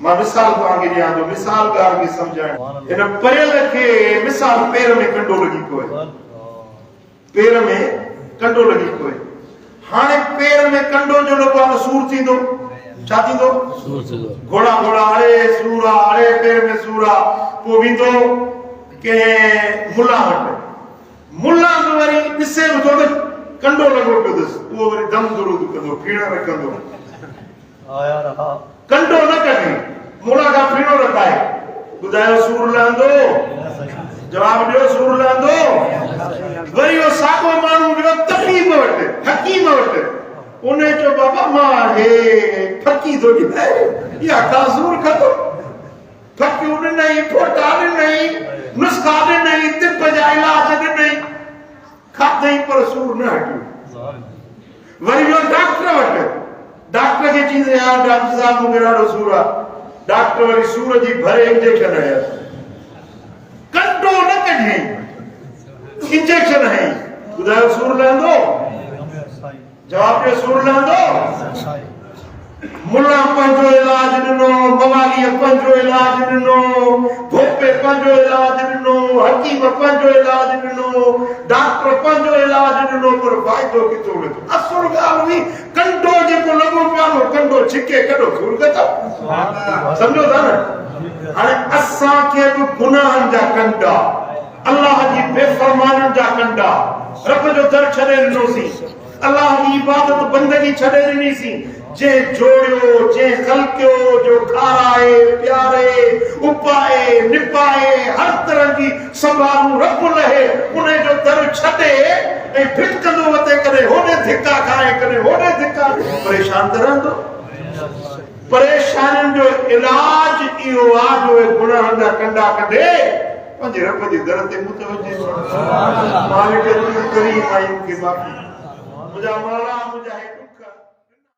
مان مثال توهان کي ڏيان ٿو، مثال ڳالهه کي سمجهائڻ. هن پريل کي مثال پير ۾ ڪنڊو لڳي پيو آهي. پير ۾ ڪنڊو لڳي پيو آهي. هاڻي پير ۾ ڪنڊو جو لڳو آهي ته سور ٿيندو. ڇا ٿيندو؟ سور ٿيندو. گهوڙا گهوڙا اڙي سور آ، اڙي پير ۾ سور آ. پوء ويندو ڪنهن ملان وٽ. ملان به وري ڏسي به ٿو ته ڪنڊو لڳو پيو اٿس. اهو وري دم درود ڪندو، ڦيڻا رکندو. ڪنڊو نه ڪڍي، ملان کان ڦيڻو رکائي. ٻڌايو سور لهندو؟ جواب ڏيو سور لهندو؟ وري اهو ساڳو ماڻهو ويو طبيب وٽ، حڪيم وٽ. ان چيو بابا مان هي ڦڪي ٿو ڏيان، اها کان سور ختم. ڦڪيون ڏنئي، ڦوٽا ڏنئي، نسخا ڏنئي، طب جا علاج ڏنئي، کاڌئي پر سور نه هٽيو. وري ويو ڊاڪٽر وٽ. ڊاڪٽر کي چيس يار ڊاڪٽر صاحب مون کي ڏاڍو سور آ. ڊاڪٽر وري سور جي ڀري انجيڪشن هنيس. ڪنڊو نه ڪڍيائين، انجيڪشن هنئي. ٻڌايو سور لهندو؟ جواب ڏيو سور لهندو؟ ملان پنهنجو علاج ڏنو، مواليء پنهنجو علاج ڏنو، ڀوپي پنهنجو علاج ڏنو، حڪيم پنهنجو علاج ڏنو، ڊاڪٽر پنهنجو علاج ڏنو پر فائدو ڪٿو نٿو. اصل ڳالهه هئي ڪنڊو جيڪو لڳو پيو آهي اهو ڪنڊو ڇڪي ڪڍو سور ختم. سمجهو ٿا نه؟ هاڻي اسان کي به گناهن جا ڪنڊا، الله جي بي فرمانين جا ڪنڊا، رب جو در ڇڏي ڏنوسين. الله جي عبادت بندگي ڇڏي ڏني سين، جنهن جوڙيو، جنهن خلقيو، جو کارائي، پياري، اپائي، نپائي، هر طرح جي سنڀالون رب لهي، انهي جو در ڇڏي ۽ ڀٽڪندو وتي، ڪڏهن هوڏي ڌڪا کائي، ڪڏهن هوڏي ڌڪا، پريشان ته رهندو. پريشانين جو علاج اهو آ جو اهي گناهن جا ڪنڊا ڪڍي پنهنجي رب جي در تي متوجه ٿي. مالڪ تون ڪريم آهين مون کي معافي ڏي. منهنجا مولا منهنجا هي ڏک.